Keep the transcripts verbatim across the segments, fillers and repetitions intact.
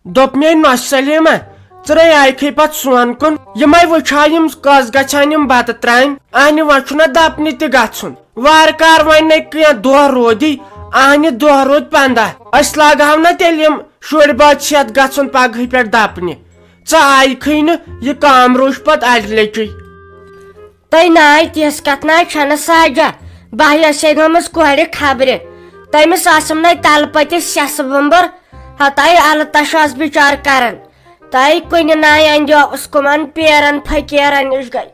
دوٚپ مے، نۄشہِ سلیمہ، ژٕ نے آیکھٕے پتہٕ سون کُن۔ یِمے وٕچھا یِم کۄس گژھن یِم بتہٕ ترامہِ۔ اہنہِ وۄنۍ چھُنہ دپنہِ تہِ گژھُن۔ وارٕ کار وۄنۍ نے کینٛہہ دۄہ روٗدی۔ اہنہِ دۄہ روٗدۍ پنٛداہ۔ أسۍ لاگہو نہ تیٚلہِ یِم شُرۍ بٲژ ہٮ۪تھ گژھُن پگہٕے پٮ۪ٹھ دپنہِ۔ ژٕ آیکھٕے نہٕ، یہِ کٲم روٗز پتہٕ اڑِ لٹہِ۔ تۄہہِ ناے تِژھ کتھ ناے چھنہٕ ساجہ۔ بہٕ یۄسے گٔمٕژ کورِ خبرِ۔ تٔمِس ٲسٕم نے تلہٕ پٔتِس سٮ۪سہٕ بُمبُر۔ ہتاے الہٕ تشہٕ ٲس بِچار کران۔ تۄہہِ کُنہِ ناے اندیو اوس، کٕمن پیرن فقیرن نِش گٔے،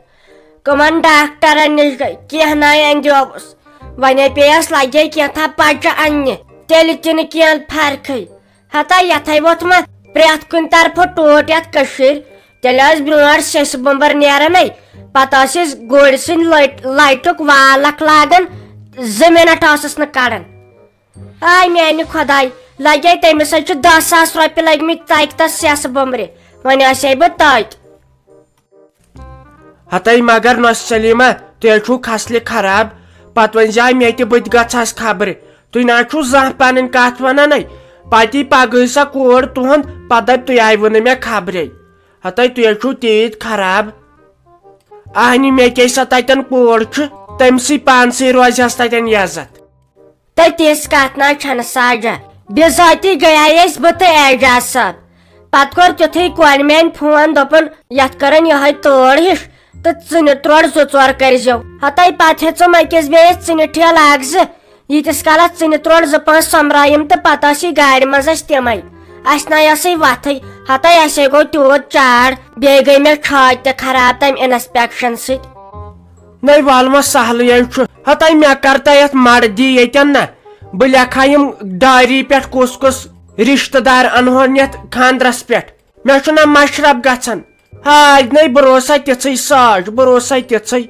کٕمن ڈاکٹرن نِش گٔے، کینٛہہ ناے اندیو اوس۔ وۄنۍ پیٚیس لگے کینٛہہ تھا پچہِ اننہِ، تیٚلہِ تہِ نہٕ کینٛہہ فرقٕے۔ ہتا یتھے ووٚتھ وۄنۍ پرٛٮ۪تھ کُنہِ طرفہٕ ٹوٹھ یتھ کٔشیٖرِ۔ تیٚلہِ ٲسۍ برٛونٛٹھ سیٚسہِ بُمبر نیرانٕے، پتہٕ ٲسۍ أسۍ گُرۍ سٕنٛدۍ لٔٹۍ، لٹُک والکھ لاگان، زٕ منٹ ٲسٕس نہٕ کڑان۔ آے میانہِ خۄداے، لگے تٔمِس سۭتۍ چھِ دَہ ساس رۄپیہِ لٔگۍ مٕتۍ ژکہِ تس سیٚسہٕ بُمبرِ، وۄنۍ آسے بہٕ تٔتۍ۔ ہتاے مگر نۄشہِ سلیمہ، تُہۍ چھُو خصلہِ خراب۔ پتہٕ ؤنۍ زِ مےٚ تہِ، بہٕ تہِ گژھٕ ہس خبرِ۔ تُہۍ نہ چھُو زانٛہہ پنٕنۍ کتھ ونان۔ پتہٕ یی پگہٕے سۄ کوٗر تُہنٛد، پتہٕ دپہِ تُہۍ آیوٕ نہٕ مےٚ خبرے۔ ہتاے تُہۍ چھُو تیٖتۍ خراب۔ اہنہِ مےٚ کیٛاہ سۄ تتٮ۪ن کوٗر چھِ، تٔمۍ سٕے پانسٕے روزِ ہس تتٮ۪ن عزت۔ تہٕ تِژھ کتھ نہ چھنہٕ ساجہ۔ بِذٲتی گٔیے أسۍ بہٕ تہٕ اعجاز صٲب۔ پتہٕ کوٚر تیُتھُے کورِ میانہِ فون، دوٚپُن، یتھ کٔرٕن یِہوٚے تٲڑ ہِش تہٕ ژٕنہِ ترٛوڑ زٕ ژور کٔرۍزیو۔ ہتاے پتہٕ ہیژٕم أکِس بیٚیِس ژٕنہِ ٹھیلہٕ اکھ زٕ۔ ییٖتِس کالس ژٕنہِ ترٛوڑ زٕ پانٛژھ سۄمبرایِم تہٕ پتہٕ ٲس یہِ گاڑِ منٛز اَسہِ تِمے۔ اَسہِ نہ ٲسٕے وتھٕے۔ ہتاے اَسے گوٚو تیوٗت چاڑ، بیٚیہِ گٔے مےٚ چھاتۍ تہِ خراب تمہِ انسپیکشن سۭتۍ۔ نٔے والما سہلٕے چھُ۔ ہتاے مےٚ کر تۄہہِ یتھ مردی ییٚتٮ۪ن نہ۔ بہٕ لیکھا یِم ڈایری پٮ۪ٹھ کُس کُس رشتہٕ دار انہون یتھ خاندرس پٮ۪ٹھ۔ مےٚ چھُنہ مشرف گژھان۔ ہاے نٔے بہٕ روزٕ سا تِژھٕے ساج، بہٕ روزٕ سا تِژھٕے۔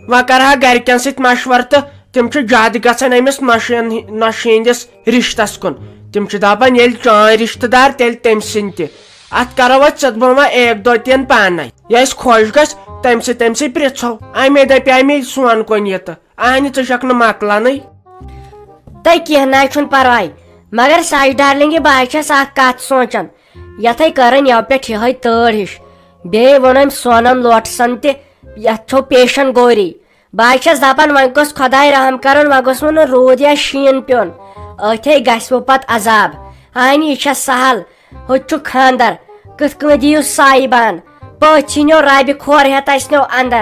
وۄنۍ کرٕ ہا گرِکٮ۪ن سۭتۍ مشورٕ تہٕ تِم چھِ زیادٕ گژھان أمِس نۄشہِ ہٕن-، نۄشہِ ہٕنٛدِس رشتس کُن۔ تِم چھِ دپان ییٚلہِ چٲنۍ رشتہٕ دار تیٚلہِ تٔمۍ سٕنٛدۍ تہِ۔ اتھ کرو أسۍ ژٕ تہٕ بہٕ وۄنۍ ایک دو تین پانے۔ یہِ اسہِ خۄش گژھِ تٔمۍ سۭتۍ، تٔمۍ سٕے پرژھو۔ امے دپہِ امے سون کُن یہِ تہٕ۔ اہنہِ ژٕ چھکھ نہٕ مۄکلانٕے۔ تہٕ کینٛہہ نہ چھُنہٕ پرواے، مگر ساجہِ ڈارلنگہِ بہٕ حظ چھس اکھ کتھ سونٛچان، یتھے کٔرٕن یَوٕ پٮ۪ٹھ یِہوٚے تٲڑ ہِش۔ بیٚیہِ ووٚن أمۍ سونم لوٹسن تہِ، یتھ چھو پیشن گوری۔ بہٕ حظ چھس دپان وۄنۍ گوٚژھ خۄداے رحم کرُن، وۄنۍ گوٚژھ وۄنۍ نہٕ روٗد یا شیٖن پیوٚن، أتھے گژھِ وۄنۍ پتہٕ عذاب۔ اہنہِ یہِ چھس سہل، ہُتہِ چھُ خاندر، کِتھ کٔنۍ دِیِو سایہِ بان؟ پٔژھۍ یِنو ربہِ کھور ہٮ۪تھ اَسہِ نیو اندر،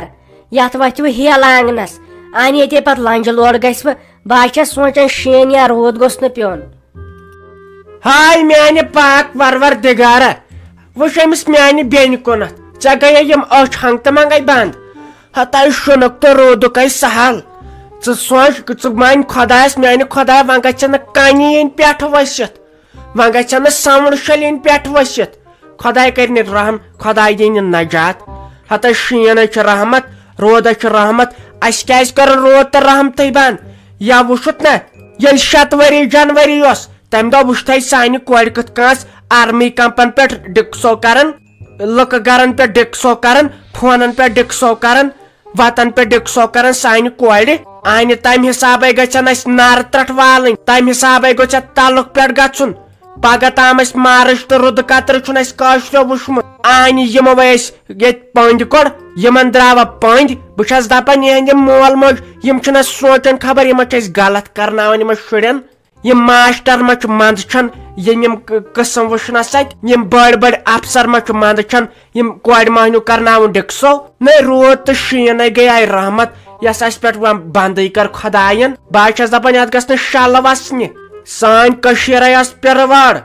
یتھ وتھِ وۄنۍ ہیل آنگنس۔ اہنہِ ییٚتے پتہٕ لنجہِ لوڑ گژھِ وۄنۍ، بہٕ حظ چھس سونٛچان شیٖن یا روٗد گوٚژھ نہٕ پیوٚن۔ ہاے میانہِ پاک پرور دِگارا، وٕچھ أمِس میانہِ بیٚنہِ کُنتھ، ژےٚ گٔیے یِم أچھ ہنٛگتہٕ منٛگے بنٛد۔ ہتاے شُنُک تہٕ روٗدُک اے سہل۔ ژٕ سونٛچ، ژٕ مانہِ خۄدایس، میانہِ خۄدایا، وۄنۍ گژھِ نہٕ کنہِ یِنۍ پٮ۪ٹھٕ ؤسِتھ۔ وۄنۍ گژھن نہٕ سمرٕ شلین پٮ۪ٹھ ؤسِتھ۔ خۄداے کرِ نہٕ رحم، خۄداے دِنہِ نجات۔ ہتا شیٖن ہے چھُ رحمت، روٗد ہے چھُ رحمت۔ اسہِ کیازِ کٔر روٗد تہٕ رحمتٕے بنٛد؟ یا وُچھُتھ نہ، ییٚلہِ شتوُہ ؤری جنؤری اوس، تمہِ دۄہ وُچھتھے سانہِ کورِ کِتھ کٔنۍ ٲس آرمی کمپن پٮ۪ٹھ ڈِسکو کران، لُکہٕ گرن پٮ۪ٹھ ڈِسکو کران، فونن پٮ۪ٹھ ڈِسکو کران۔ وتن پٮ۪ٹھ ڈِسکو کران سانہِ کورِ۔ آنہِ تمہِ حسابے گژھن اسہِ نارٕ ترٛٹھ والٕنۍ، تمہِ حسابے گوٚژھ اتھ تلُک پٮ۪ٹھ گژھُن۔ پگاہ تام اسہِ مارٕچ تہٕ رُدٕ قطرٕ چھُنہٕ اسہِ کٲشریو وُچھمُت۔ آنہِ یِمو اسہِ ییٚتہِ پٔنٛدۍ کوٚڑ، یِمن درٛاوا پٔنٛدۍ۔ بہٕ چھس دپان، یِہنٛدۍ یِم مول موج، یِم چھِنہٕ اسہِ سونٛچان خبر، یِمن چھِ أسۍ غلط کرناوان یِمن شُرٮ۪ن۔ یِم ماسٹر ما چھِ منٛدچھان، یِم یِم ق-، قٕسم وٕچھنس اتہِ، یِم بٔڑۍ بٔڑۍ افسر ما چھِ منٛدچھان، یِم کورِ مہنیو کرناوُن ڈِسکو؟ نَے روٗد تہٕ شیٖن نَے گٔیے رحمت، یۄس اسہِ پٮ۪ٹھ وۄنۍ بندٕے کٔر خۄداین۔ بہٕ حظ چھس دپان، یتھ گژھِ نہٕ شل وسنہِ۔ سٲنۍ کٔشیٖرے ٲس پِرٕ وٲر،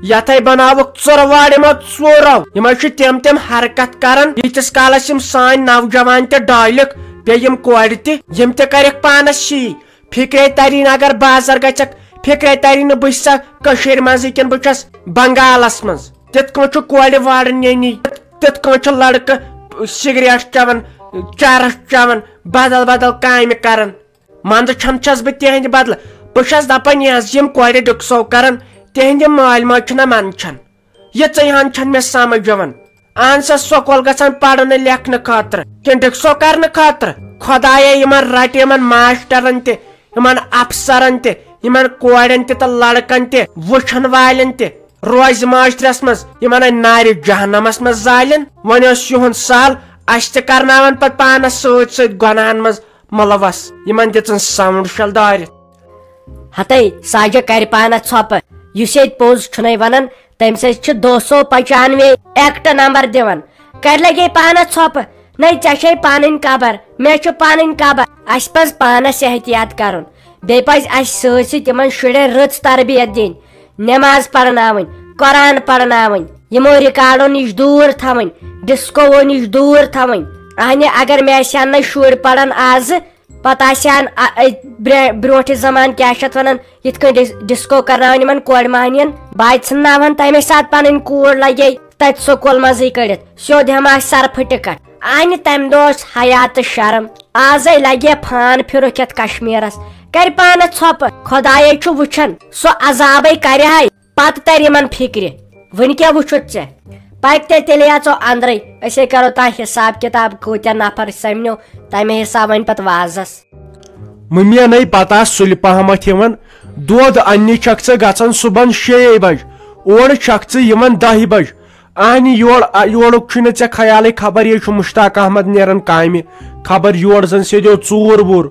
یتھے بناوُکھ ژُرٕ وٲر یِمو ژوٗرو۔ یِم حظ چھِ تِم تِم حرکت کران، ییٖتِس کالس یِم سٲنۍ نوجوان تہِ ڈٲلِکھ، بیٚیہِ یِم کورِ تہِ، یِم تہِ کرِکھ پانس شی۔ فکرے تری نہٕ اگر بازر گژھکھ، فکرے تری نہٕ بہٕ چھسا کٔشیٖرِ منٛزٕے کِنہٕ بہٕ چھس بنگالس منٛز۔ تِتھ کٔنۍ چھُ کورِ وارٕ نینی، تِتھ کٔنۍ چھُ لڑکہٕ سگریٹ چٮ۪وان، چرس چٮ۪وان، بدل بدل کامہِ کران۔ منٛدٕ چھم چھس بہٕ تِہنٛدِ بدلہٕ۔ بہٕ چھس دپان، یہِ حظ یِم کورِ ڈِسکو کران، تِہنٛدِ مٲلۍ ماجہِ چھُنہ منٛدچھان۔ یِژٕے ہن چھنہٕ مےٚ سمجھ یِوان۔ اہن سا سکوٗل گژھان پرنہٕ لیکھنہٕ خٲطرٕ، کِنہٕ ڈِسکو کرنہٕ خٲطرٕ؟ خۄدایا، یِمن رٹہِ یِمن ماسٹرن تہِ، یِمن افسرن تہِ، یِمن کورٮ۪ن تہِ تہٕ لڑکن تہِ، وٕچھن والٮ۪ن تہِ۔ روزِ معاشرس منٛز، یِمن اَنہِ نارِ جہنمس منٛز زالن۔ وۄنۍ اوس یِہُنٛد سہل، اسہِ تہِ کرناون پتہٕ پانس سۭتۍ سۭتۍ گۄناہن منٛز ملوث۔ یِمن دِژٕن ساؤنڈ شل دٲرِتھ۔ ہتے ساجہ کرِ پانس ژھۄپہٕ، یُس ییٚتہِ پوٚز چھُنَے ونان، تٔمۍ سۭتۍ چھِ دو سو پچانوے ایکٹ نمبر دِوان۔ کرِ لگے پانس ژھۄپہٕ، نَے ژےٚ چھے پنٕنۍ قبر، مےٚ چھُ پنٕنۍ قبر۔ اسہِ پزِ پانس احتیاط کرُن، بیٚیہِ پزِ اسہِ سۭتۍ سۭتۍ تِمن شُرٮ۪ن رٕژ تربیت دِنۍ، نماز پرناوٕنۍ، قرآن پرناوٕنۍ، یِمو ریکارڈو نِش دوٗر تھاوٕنۍ، ڈسکوو نِش دوٗر تھاوٕنۍ۔ اہنہِ اگر مےٚ آسہِ ہن نَے شُرۍ پران آزٕ، پتہٕ آسہِ ہن، آ، أتھۍ برٛ-، برٛونٛٹھِ زمانہٕ کیٛاہ چھِ اتھ ونان، یِتھ کٔنۍ ڈس-، ڈسکو کرناوان یِمن کورِ مہنین، بہٕ اتہِ ژھٕنناوہن تمے ساتہٕ پنٕنۍ کوٗر لگے تتہِ سکوٗل منٛزٕے کٔڑِتھ، سیوٚد ہٮ۪مہٕ آسہِ صرفہٕ ٹکٹ۔ اہنہِ تمہِ دۄہ اوس حیا تہٕ شرم، آزے لگہِ فان پھرُکھ یتھ کشمیرس۔ کرِ پانس ژھۄپہٕ، خدایے چھُ وٕچھان، سُہ عذابے کرِ ہاے، پتہٕ ترِ یِمن فکرِ۔ وٕنہِ کیٛاہ وٕچھُتھ ژےٚ؟ پکہِ تیٚلہِ اژو اندرے، أسے کرو تانۍ حساب کتاب کۭتیاہ نفر سمنو، تمے حساب ونہِ پتہٕ وازس۔ مٔمیا نے پتہ سُلہِ پہمتھ یِوان، دۄد اننہِ چھکھ ژٕ گژھان صبحن شیٚیے بج، اورٕ چھکھ ژٕ یِوان دہہِ بج۔ اہنہِ یور، یورُک چھُے نہٕ ژےٚ خیالٕے، خبر یے چھُ مشتاق احمد نیران کامہِ، خبر یور زن سیدیو ژوٗر ووٗر۔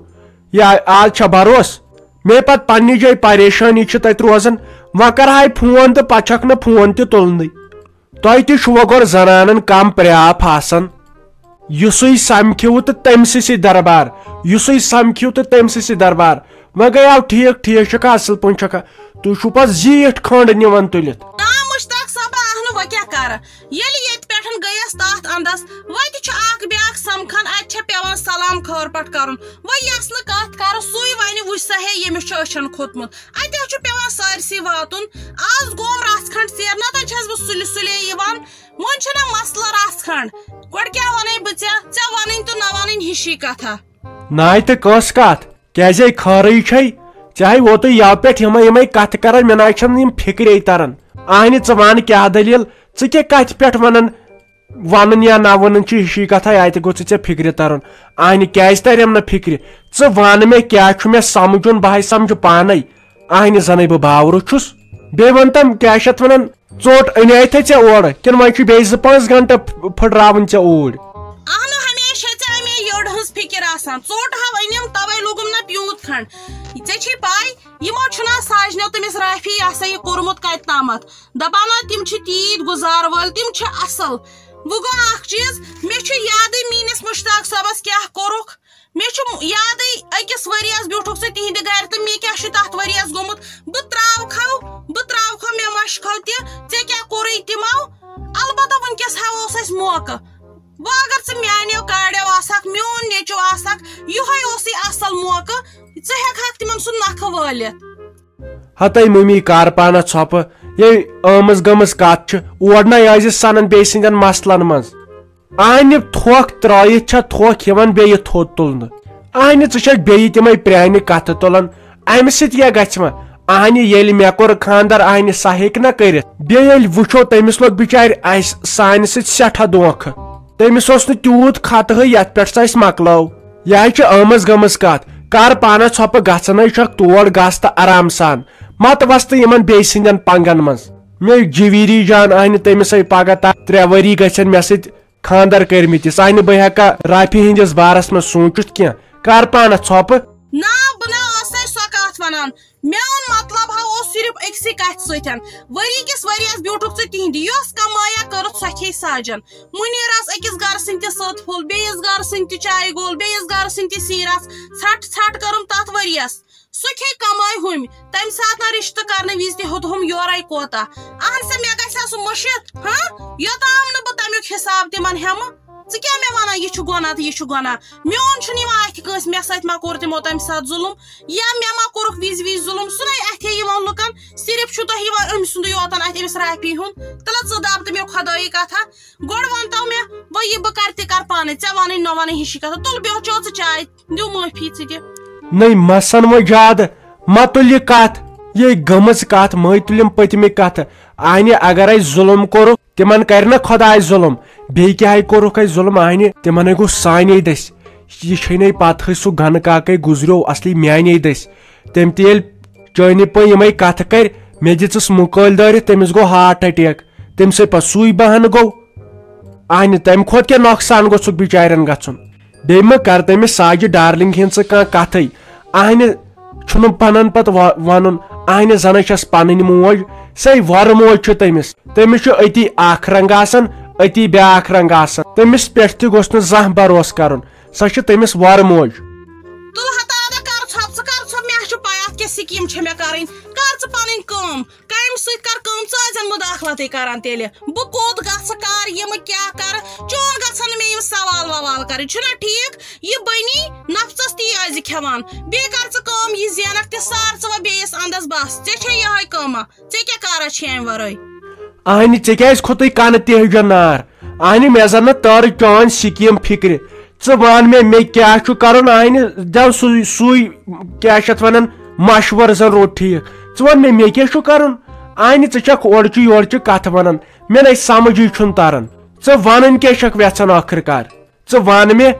یا آز چھا بروس؟ مےٚ پتہٕ پننہِ جایہِ پریشٲنی چھِ تتہِ روزان۔ وۄنۍ کرہاے فون تہٕ پتہٕ چھکھ نہٕ فون تہِ تُلنٕے۔ تۄہہِ تہِ چھُوا گۄڈٕ زنانن کم پرٛاپھ آسان؟ یُسُے سمکھِو تہٕ تٔمۍ سٕے سۭتۍ دربار، یُسُے سمکھِو تہٕ تٔمۍ سٕے سۭتۍ دربار۔ وۄنۍ گٔیاو ٹھیٖک، ٹھیٖک چھکھا، اصل پٲٹھۍ چھکھا؟ تُہۍ چھِو پتہٕ زیٖٹھ کھنٛڈ نِوان تُلِتھ۔ نا مشتاق صٲبا، اہنہٕ وۄنۍ کیٛاہ کرٕ؟ ییٚلہِ ییٚتہِ پٮ۪ٹھ گٔیَس تَتھ اَنٛدَس، وَتہِ چھُ اَکھ بیٛاکھ سَمکھان، اَتہِ چھےٚ پٮ۪وان سلام خٲر پَٹھ کَرُن۔ وۄنۍ یَس نہٕ کَتھ کَرٕ، سُے وَنہِ وٕچھ سا ہے، ییٚمِس چھُ أچھَن کھوٚتمُت۔ اَتہِ حظ چھُ پٮ۪وان سٲرسٕے واتُن۔ آز گوم رَژھ کھنٛڈ ژیر، نَتہٕ چھَس بہٕ سُلہِ سُلے یِوان۔ وۄنۍ چھُنہ مسلہٕ رَژھ کھنٛڈ؟ گۄڈٕ کیٛاہ وَنَے بہٕ ژےٚ؟ ژےٚ وَنٕنۍ تہٕ نہ وَنٕنۍ ہِشی کَتھا۔ ناے تہٕ کۄس کَتھ؟ کیٛازے خٲرٕے چھے؟ ژےٚ ہے ووتُے یَوٕ پٮ۪ٹھ یِمَے یِمَے کَتھٕ کَران، مےٚ نہ چھَنہٕ یِم فِکرے تَران۔ اہنہِ، ژٕ وَن کیٛاہ دٔلیٖل؟ ژٕ کیٛاہ کَتھِ پٮ۪ٹھ وَنان؟ وَنُن یا نہ وَنُن چھِ ہِشی کَتھا، اَتہِ گوٚژھ ژےٚ فِکرِ تَرُن۔ اہنہِ، کیٛازِ تَرٮ۪م نہٕ فِکرِ؟ ژٕ وَن مےٚ کیٛاہ چھُ مےٚ سَمجُن، بہٕ ہے سَمجہٕ پانَے۔ اہنہِ، زَنَے بہٕ باورٕ چھُس۔ بیٚیہِ وَن تَم، کیٛاہ چھِ اَتھ وَنان، ژوٚٹ اَنے اَتھے ژےٚ اورٕ، کِنہٕ وۄنۍ چھُ بیٚیہِ زٕ پانٛژھ گھنٹہٕ پھ-، پھٕٹراوٕنۍ ژےٚ اوٗرۍ؟ اہنو، ہمیشہِ چھے ژےٚ اَمے یٔڑ ہٕنٛز فِکِر آسان۔ ژوٚٹ ہاو أنِم، تَوَے لوٚگُم نہ پیوٗنٛت کھنٛڈ۔ ژےٚ چھے پَے، یِمو چھُنہ ساجنیو تٔمِس رافی یہِ ہسا یہِ کوٚرمُت کَتہِ تامَتھ۔ دَپان ہا، تِم چھِ تیٖتۍ گُزار وٲلۍ، تِم چھِ اَصٕل۔ وۄنۍ گوٚو اَکھ چیٖز، مےٚ چھُ یادٕے میٛٲنِس مُشتاق صٲبَس کیٛاہ کوٚرُکھ۔ مےٚ چھُ یادٕے، أکِس ؤریَس بیوٗٹھُکھ ژٕ تِہِنٛدِ گَرِ تہٕ مےٚ کیٛاہ چھُ تَتھ ؤریَس گوٚمُت۔ بہٕ ترٛاوکھو، بہٕ ترٛاوکھو، مےٚ مَشکھو تہِ، ژےٚ کیٛاہ کوٚرُے تِمو؟ البتہ وٕنکیٚس ہا اوس اَسہِ موقعہٕ۔ وۄنۍ اگر ژٕ میٛانیو کاڑیو آسہٕ ہَکھ، میون نیٚچو آسہٕ ہَکھ، یِہوٚے اوسُے اَصٕل موقعہٕ۔ ژٕ ہٮ۪کہٕ ہَکھ تِمَن سُہ نَکھٕ وٲلِتھ۔ ہتے مٔمی کار پانہ ژھۄپہٕ، یے آمٕژ گٔمٕژ کتھ چھِ، اور نہ ٲسۍ سنان بیٚیہِ سٕنٛدٮ۪ن مسلن منٛز۔ اہنہِ تھۄکھ ترٲیِتھ چھےٚ تھۄکھ یِوان بیٚیہِ تھوٚد تُلنہٕ۔ اہنہِ ژٕ چھکھ بیٚیہِ تِمے پرٛانہِ کتھٕ تُلان، امہِ سۭتۍ کیٛاہ گژھِ وۄنۍ؟ اہنہِ ییٚلہِ مےٚ کوٚر خانٛدر، اہنہِ سۄ ہیٚکہِ نہ کٔرِتھ۔ بیٚیہِ ییٚلہِ وٕچھو تٔمِس لوٚگ بِچارِ اسہِ سانہِ سۭتۍ سٮ۪ٹھاہ دھوکھٕ۔ تٔمِس اوس نہٕ تیوٗت خطہٕے یتھ پٮ۪ٹھ سۄ اسہِ مۄکلٲو۔ یہِ ہے چھِ آمٕژ گٔمٕژ کتھ۔ کر پانس ژھۄپہٕ، گژھنے چھکھ تور، گژھ تہٕ آرام سان۔ مت وستہٕ یِمن بیٚیہِ سٕنٛدٮ۪ن پنگن منٛز۔ مےٚ جویری جان اہنہِ تٔمِس ہے پگاہ تام ترٛےٚ ؤری گژھن مےٚ سۭتۍ خانٛدر کٔرمٕتِس۔ اہنہِ بہٕ ہٮ۪کا رافی ہٕنٛدِس بارس منٛز سوٗنچِتھ کینٛہہ؟ کر پانس ژھۄپہٕ۔ نہ، بہٕ نہ ٲسے سۄ کتھ ونان۔ میون مطلب ہا اوس صرف أکسٕے کتھِ سۭتۍ۔ ؤری کِس ؤریس بیوٗٹھُکھ ژٕ تِہنٛدِ، یۄس کمایا کٔرٕتھ سۄ کھے ساجن۔ مُنیٖرس أکِس گرٕ سٕنٛدِ تہِ سٔت پھوٚل، بیٚیِس گرٕ سٕنٛدِ تہِ چایہِ گول، بیٚیِس گرٕ سٕنٛدِ تہِ سیٖرس۔ ژھٹ ژھٹ کٔرٕم تتھ ؤریس۔ سُہ کھے کمٲے ہُمۍ۔ تمہِ ساتہٕ نہ رشتہٕ کرنہٕ وِزِ تہِ ہیوٚتہُم یورے کوتاہ۔ اہن سا، مےٚ گژھِ ہا سُہ مٔشِتھ، ہاں؟ یوٚتام نہٕ بہٕ تمیُک حساب تِمن ہٮ۪مہٕ۔ ژٕ کیٛاہ مےٚ ونان، یہِ چھُ گۄناہ تہٕ یہِ چھُ گۄناہ؟ میون چھُنہٕ یِوان اتھِ کٲنٛسہِ، مےٚ سۭتۍ ما کوٚر تِمو تمہِ ساتہٕ ظُلُم، یا مےٚ ما کوٚرُکھ وِزِ وِزِ ظُلُم؟ سُہ نے اتھے یِوان لُکن، صرف چھُ تۄہہِ یِوان أمۍ سُنٛدُے یوتن اتھِ، أمِس رافی ہُنٛد۔ تلہ ژٕ دب تہٕ مےٚ خۄدٲیی کتھا۔ گۄڈٕ ونتو مےٚ، وۄنۍ یہِ بہٕ کرٕ تہِ کر پانے، ژےٚ ونٕے نہ ونٕے ہِشی کتھا۔ تُل بیٚہہ چیٚو ژٕ چاے، دِیِو معٲفی ژٕ تہِ۔ نٔے مسن وۄنۍ زیادٕ، مہ تُل یہِ کتھ، یہِ گٔمٕژ کتھ، مہ تُلِم پٔتمہِ کتھٕ۔ آنہِ اگر اسہِ ظُلُم کوٚرُکھ، تِمن کرِ نہ خۄداے ظُلُم؟ بیٚیہِ کیٛاہ ہے کوٚرُکھ اسہِ ظُلُم آنہِ؟ تِمن ہے گوٚو سانے دٔسۍ۔ یہِ چھے نے پتہٕے سُہ گنہٕ کاکے گُزریو اصلی میانے دٔسۍ۔ تٔمۍ تہِ ییٚلہِ چٲنہِ پٲٹھۍ یِمے کتھٕ کرِ، مےٚ دِژٕس مُکٲلۍ دٲرِتھ، تٔمِس گوٚو ہارٹ اٹیک۔ تٔمۍ سٕے پتہٕ سُے بہانہٕ گوٚو۔ اہنہِ، تَمہِ کھۄتہٕ کیٛاہ نۄقصان گوٚژھُکھ بِچارٮ۪ن گژھُن؟ بیٚیہِ مہ کر تٔمِس ساجہِ ڈارلنگ ہِنٛز ژٕ کانٛہہ کتھٕے۔ اہنہِ، چھُنہٕ پنن پتہٕ و-، ونُن۔ اہنہِ، زنہٕ چھس پنٕنۍ موج، سۄے وۄرٕ موج چھِ تٔمِس۔ تٔمِس چھُ أتی اکھ رنگ آسان، أتی بیاکھ رنگ آسان۔ تٔمِس پٮ۪ٹھ تہِ گوٚژھ نہٕ زانٛہہ بھروسہٕ کرُن۔ سۄ چھِ تٔمِس وۄرٕ موج۔ تُل ہتا ادا، کر ژھۄپ ژٕ، کر ژھۄپ، مےٚ چھُ پَے اَتھ کیٛاہ سکیٖم چھےٚ مےٚ کَرٕنۍ۔ کر ژٕ پَنٕنۍ کٲم، کامہِ سۭتۍ کر کٲم، ژٕ ٲسۍ زَن مُداخلتٕے کران تیٚلہِ۔ بہٕ کوٚت گژھٕ، کر یِمہٕ، کیٛاہ کرٕ، چون گژھن نہٕ مےٚ یِم سوال ووال کَرٕنۍ، چھُنہ ٹھیٖک؟ یہِ بٔنی نفژس تی ٲسۍ زِ کھٮ۪وان، بیٚیہِ کر ژٕ کٲم، یہِ زینکھ تہِ سار ژٕ وۄنۍ بیٚیِس اندس، بس ژےٚ چھے یِہوٚے کٲمہ۔ ژےٚ کیٛاہ کارا چھے امہِ ورٲے؟ اہنہِ، ژےٚ کیٛازِ کھوٚتُے کنہٕ تہِ ہیٚجن نار؟ اہنہِ، مےٚ زن نہٕ تٲرٕ چٲنۍ سکیٖم فکرِ۔ ژٕ ون مےٚ، مےٚ کیٛاہ چھُ کرُن؟ اہنہِ، دٮ۪و سُے، سُے، کیٛاہ چھِ اتھ ونان، مشورٕ زن روٚٹ ٹھیٖک۔ ژٕ ون مےٚ، مےٚ کیٛاہ چھُ کرُن؟ اہنہِ، ژٕ چھکھ اورچہِ یورچہِ کتھٕ ونان، مےٚ نے سمجھٕے چھُنہٕ تران۔ ژٕ ونُن کیٛاہ چھکھ ویژھان ٲخٕر کار؟ ژٕ ون مےٚ۔